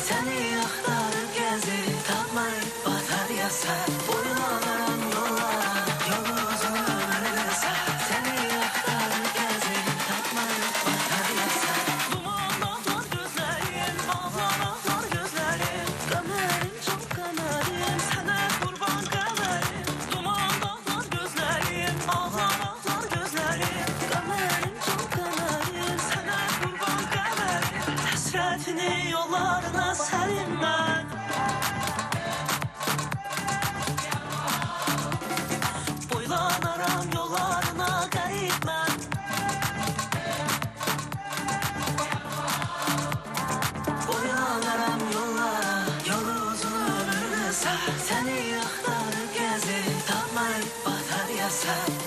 Seni agtaryp gezip tapmaý batar ýasa Boýlanaram ýollara ýol uzyn ömür gysga Seni agtaryp gezip tapmaý batar ýasa Duman baglar gözlerim baglar aglar gözlerim Kamerim çok kamerim sana kurban kamerim Duman dağlar gözlerim ağlar ağlar gözlerim Kamerim çok kamerim sana kurban kamerim Hasretini yollarına serim ben Boylanaram yollarına garip ben Boylanaram yollara Yol uzun ömür kısa Seni aktarıp gezip Tapmayıp batar yasa.